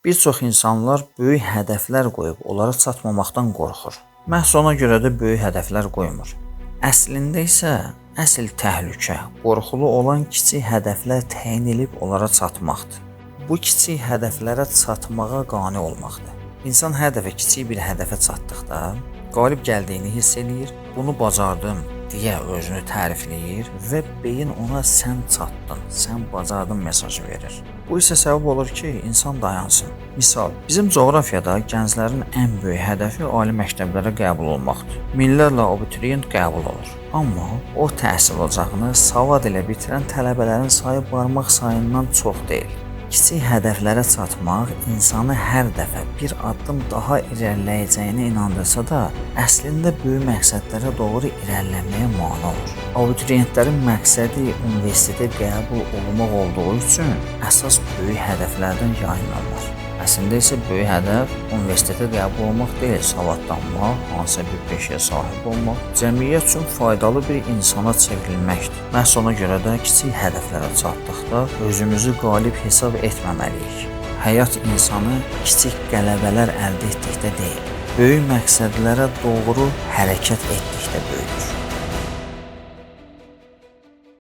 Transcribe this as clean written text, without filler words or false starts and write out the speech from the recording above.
Bir çox insanlar böyük hədəflər qoyub onlara çatmamaqdan qorxur. Məhz ona görə də böyük hədəflər qoymur. Əslində isə əsl təhlükə qorxulu olan kiçik hədəflər təyin edib onlara çatmaqdır. Bu kiçik hədəflərə çatmağa qane olmaqdır. İnsan hər dəfə kiçik bir hədəfə çatdıqda qalib gəldiyini hiss eləyir, bunu bacardım deyə özünü tərifləyir və beyin ona sən çatdın, sən bacardın mesajı verir. Bu isə səbəb olur ki, insan dayansın. Misal, bizim coğrafiyada gənclərin ən böyük hədəfi ali məktəblərə qəbul olmaqdır. Minlərlə abituriyent qəbul olur. Amma o təhsil ocağını savad ilə bitirən tələbələrin sayı barmaq sayından çox deyil. Kiçik hədəflərə çatmaq insanı hər dəfə bir addım daha irəliləyəcəyinə inandırsa da, əslində böyük məqsədlərə doğru irəliləməyə mane olur. Abituriyentlərin məqsədi universitetə qəbul olmaq olduğu üçün əsas böyük hədəflərdən yayınırlar. Əslində isə böyük hədəf universitetə qəbul olmaq deyil, savadlanmaq, hansısa bir peşəyə sahib olmaq, cəmiyyət üçün faydalı bir insana çevrilməkdir. Məhz ona görə də kiçik hədəflərə çatdıqda özümüzü qalib hesab etməməliyik. Həyat insanı kiçik qələbələr əldə etdikdə deyil, böyük məqsədlərə doğru hərəkət etdikdə böyüdür.